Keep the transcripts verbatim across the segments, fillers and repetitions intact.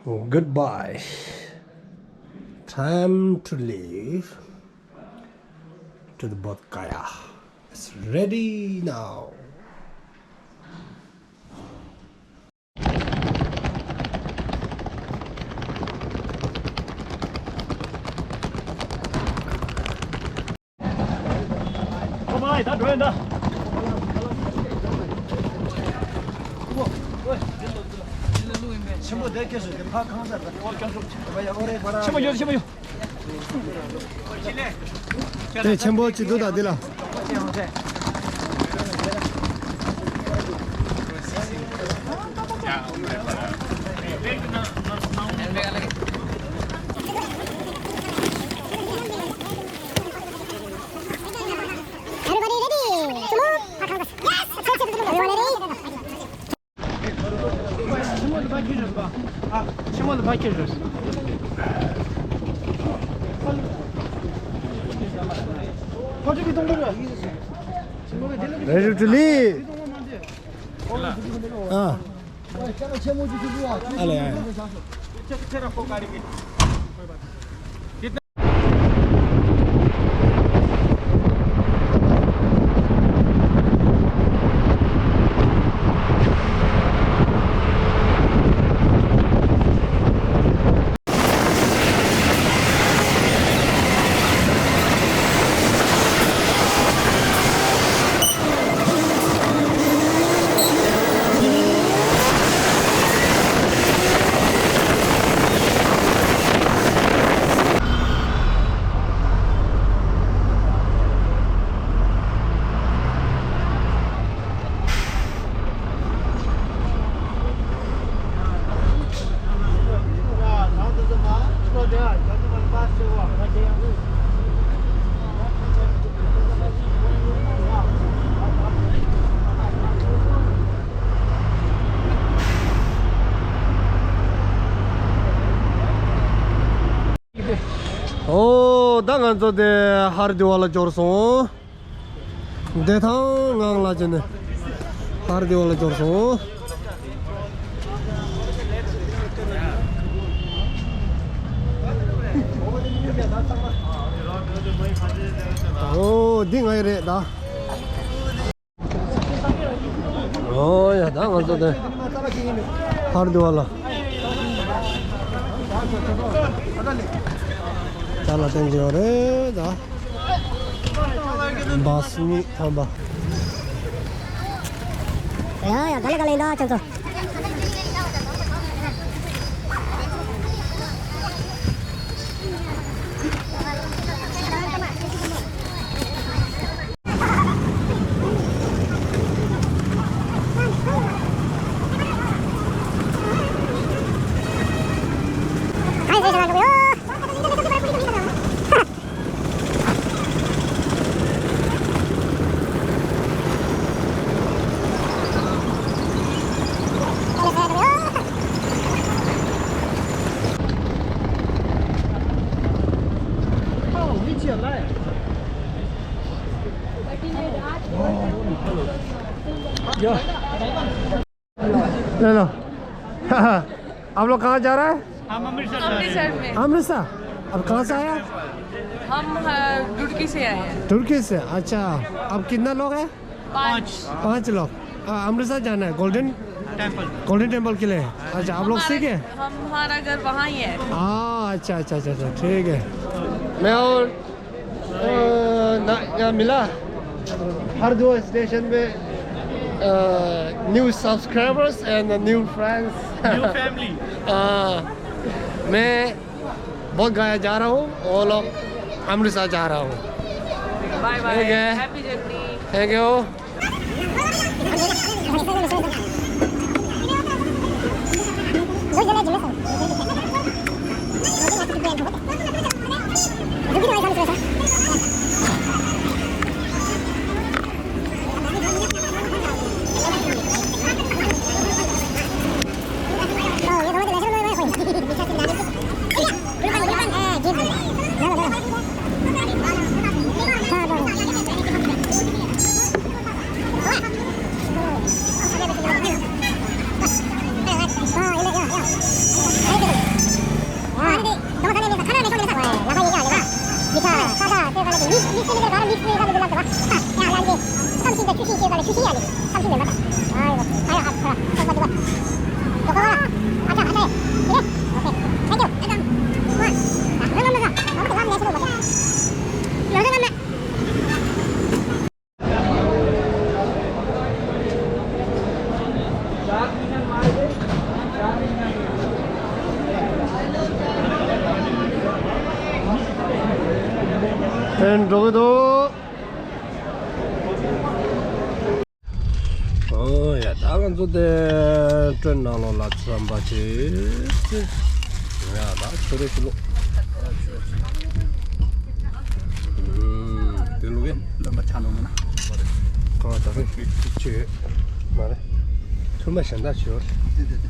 Goodbye. Time to leave to the Bodh Gaya. It's ready now. ཆེན་པོ་དེ་སྐྱེས་སོང་དེ་ཕ་གང་ཟེར་ད། ཆེན་པོ་ཡོད། ཆེན་པོ་ཡོད། དེ་ཆེན་པོ་ཅིག་འདུག་ད་འདི་ལ། Everybody ready? Sumo? Yes! Everyone ready? ཆེན་མོ་ལ་ཕར་ཁྱེར་རོགས། ཨ། ཆེན་མོ་ལ་ཕར་ཁྱེར་རོགས། ཕར་ཁྱེར་གི་གཏོང་གི་རེད། རེ་རེ་ཀྲུ་ལི། ཨ། ཨ་ལེ་ཨ། ཨོ། ད་ང་ཚོ་དེ་ཧར་དི་ཝ་ལ་འབྱོར་སོང་། བདེ་ཐང་ངང་ལ་བྱས་ནས་ཧར་དི་ཝ་ལ་འབྱོར་སོང་། ཨོ། འདི་ང་ཡི་རེད་ད། ཨོ་ཡ། ད་ང་ཚོ་དེ་ཧར་དི་ཝ་ལ་ཅ་ལག་སྟོན་གྱི་ཡོད་རེད་ད། བཱ་སི་གཉིས་ཐོན་པ། ཡ་ཡ། ག་ལེ་ག་ལེ་ཡིན་ད་ཁྱོད་ཚོ། हेलो। आप लोग कहाँ जा रहा है? हम अमृतसर जा रहे हैं। अमृतसर में। अमृतसर? आप कहाँ से आया? हम, अ, रुड़की से आए हैं। तुर्की से? अच्छा। आप कितना लोग हैं? पाँच। पाँच लोग। अ, अमृतसर जाना है, गोल्डन टेम्पल। गोल्डन टेम्पल के लिए। अच्छा, आप लोग हमारा, सीख है? हम, हमारा घर वहाँ ही है। हाँ, अच्छा, अच्छा, अच्छा, अच्छा, ठीक है। मैं और अ, ना, यहाँ मिला हर दो स्टेशन में, अ, new subscribers and new friends। New family। अ, मैं बोध गया जा रहा हूँ, वो लोग अमृतसर जा रहा हूँ। Bye bye। ठीक है। Happy journey। Thank you। འགྲོ་གི་འདུག་ཨོ་ཡ། ད་ང་ཚོ་དེ་ཊེན་ནང་ལོགས་ལ་རྩམ་པ་བྱེད། ཡ་ད་ཆུ་རེ་ཞིག་བླུགས། ཨུམ། དེ་བླུགས་གས། རློན་པ་ཆགས་འགྲོ་མེད་ན། གང་ལྟར་ཆུ་ཡོད་མ་རེད། ཐུར་མ་གཞན་དག་ཞིག་ཡོད་རེད།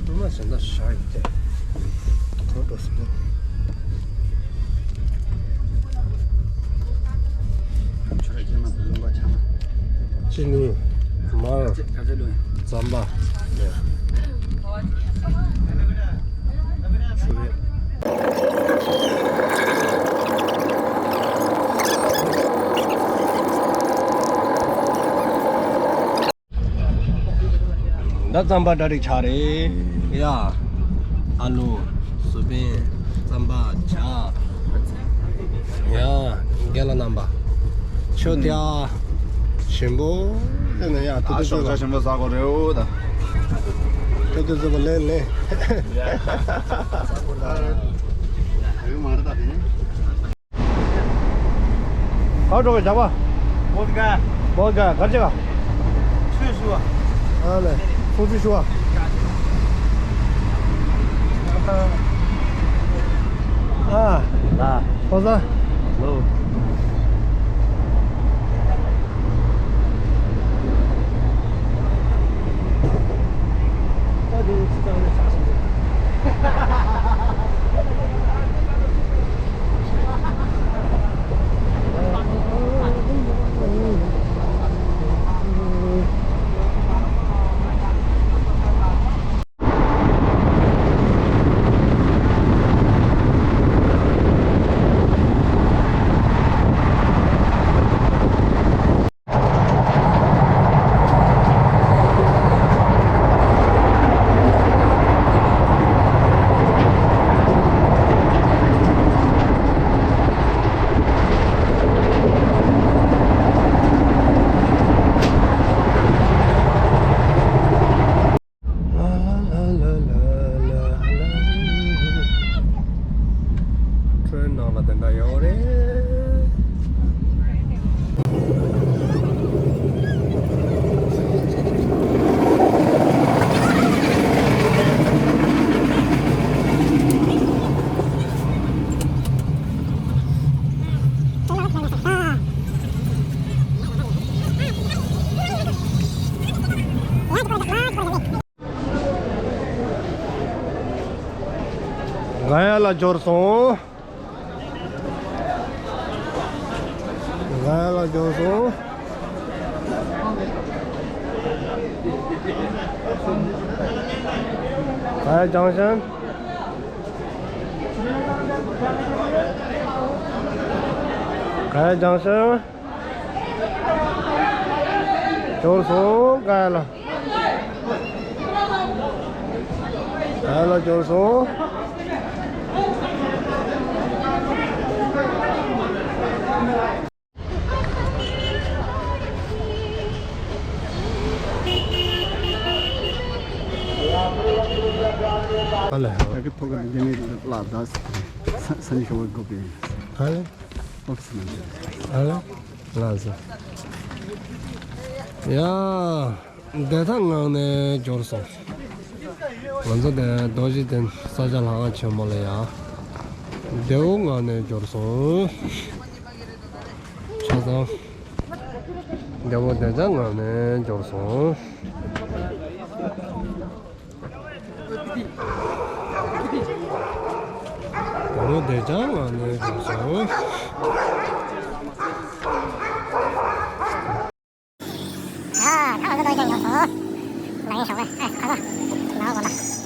ཐུར་མ་གཞན་དག་ཞིག་བཞག་ཡོད་དེ། གང་འགྲོ་སོང་། ཁྱོད་རང་ཁྱེད་མ་རློན་པ་ཆགས་ན། ཅི་ནི། མར། རྩམ་པ། ཆུ་རེད། ད་རྩམ་པ་གྲ་སྒྲིག་ཆགས་རེད་ཡ། ཨ་ལུ། སུ་པན། རྩམ་པ། ཇ། ཡ། རྒན་ལགས་རྣམ་པ། ཆུ་དེ་ཨ། ཞིམ་པོ། དེ་ནས་ཡ་ཐུག་ཨ་ཐུག་ཤོག་ཇ་ཞིམ་པོ་ཟ་དགོས་རེད་འོ་ད། ཐུག་ཐུག་ཟ་བ་ལེན་ལེན། ཡ། ཡོད་མ་རེད་ད་དེ་ནི། ཨ་འགྲོ་བའི་ཇག་པ། བོད་ག་བོད་ག་གར་ཅིག་ག་ཆོས་ཞུ་བ། ཨ་ལེ། ཚོགས་ཆུ་ཞུ་བ། ཨ། ལ། ཕོ་ས། ལོ། ཁྲོན་ནང་ལ་དེ་འདྲ་ཡོད་རེད། ག་ཡ་ལ་འབྱོར་སོང་། ག་ཡ་ལ་འབྱོར་སོང་། ག་ཡ་ལྗང་ཤན། ག་ཡ་ལྗང་ཤན། འབྱོར་སོང་། ག་ཡ་ལ། ག་ཡ་ལ་འབྱོར་སོང་། ཨ་ལེ། ཡ་གི་ཐོག་གི་འདི་ནི་ལ་ད་ས་ས་ནི་ཤོ་བ་གོ་པི། ཨ་ལེ། ཨོ་ཕི་སི་ནང་དུ། ཨ་ལེ། ལགས་སོ། ཡ། བདེ་ཐང་ངང་ནས་འབྱོར་སོང་། ང་ཚོ་དེ་རྡོ་རྗེ་གདན་ས་སྐྱ་ལྷ་ཁང་ཆེན་མོ་ལ་ཡ། བདེ་བོ་ངང་ནས་འབྱོར་སོང་། ཆ་ཚང་། བདེ་བོ་བདེ་འཇགས་ངང་ནས་འབྱོར་སོང་། བདེ་བོ་བདེ་འཇགས་ངང་ནས་འབྱོར་སོང་། ཨ། ད་ང་ཚོ་རྡོ་རྗེ་གདན་འབྱོར་སོང་། ལ་ཡོད་ཞོགས་པ། ཨ། ཁ་ཁ། ལ་གོ་ལ།